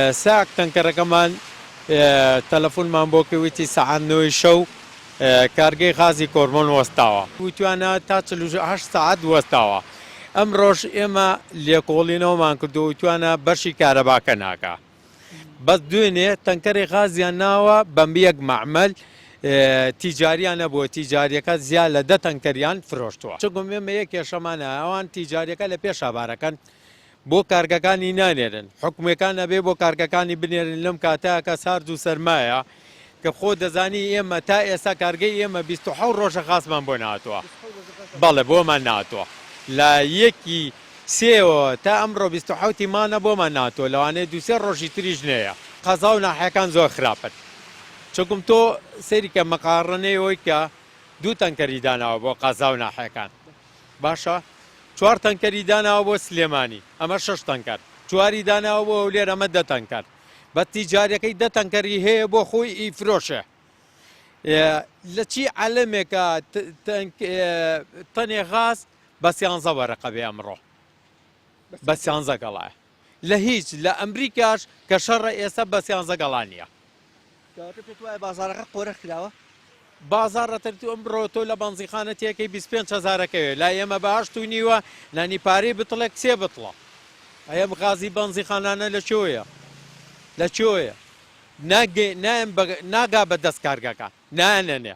ساک تەنکەرەکەمان تەلەفونمان بۆ کرد وتی سەعات نۆی شەو کارگەی غازی کۆرمۆن وەستاوە. وتویانە تا 48 سەعات وەستاوە. ئەمڕۆش ئێمە لێکۆڵینەوەمان کردووە وتویانە بەشی کارەباکە ناکا. بەس دوێنێ تەنکەری غازیان ناوە بە یەک مەعمەل تیجاریان نەبووە تیجاریەکە زیا لە دە تەنکەریان فرۆشتووە. چونکم ئێمە یەک کێشەمان هەیە ئەوان تیجاریەکە لە پێشا بارەکەن بۆ کارگەکانی نانێرن حکومیەکان ئەبێ بۆ کارگەکانی بنێرن لەم کاتە کە سارد و سەرمایە کە خۆ دەزانی ئێمە تا ئێستا کارگەی ئێمە 27 ڕۆژە غازمان بۆ نهاتووە بەڵێ بۆمان نهاتووە لە یەکی سێوە تا ئەمڕۆ 27 ی مانە بۆمان نهاتووە لەوانەیە دوو سێ ڕۆژی تریش نەیە قەزا و ناحیەکان زۆر خراپن چونکم تۆ سەیری کە مقاڕنەی ئەوەی کە دوو تەنکەری داناوە بۆ قەزا و ناحیەکان باشە چوار تەنکەری داناوە بۆ سلێمانی ئەمە شەش تەنکەر، چواری داناوە بۆ هەولێر ئەمە دە تەنکەر، بە تیجاریەکەی دە تەنکەری هەیە بۆ خۆی ئیفرۆشێ. لە چی عەلەمێکە تەنێ غاز بە سیانزە وەرەقە بێ ئەمڕۆ بە سیانزە گەڵایە. لە هیچ لە ئەمریکاش کە شەڕە ئێستا بە سیانزە گەڵا نییە. کەواتە پێت وایە بازاڕەکە قۆرخ کراوە؟ بازاڕە تر تو ئەمڕۆ تۆ لە بەنزیخانە تێکەی 25 هەزارەکەوێ لای ئێمە بە هەشت و نیوە نانی پارەی بتڵێک سێ بتڵە ئەی ئەم غازی بەنزیخانانە لە کوێیە لە کوێیە ناگەی ناگا بە دەست کارگەکان نایانەنێ.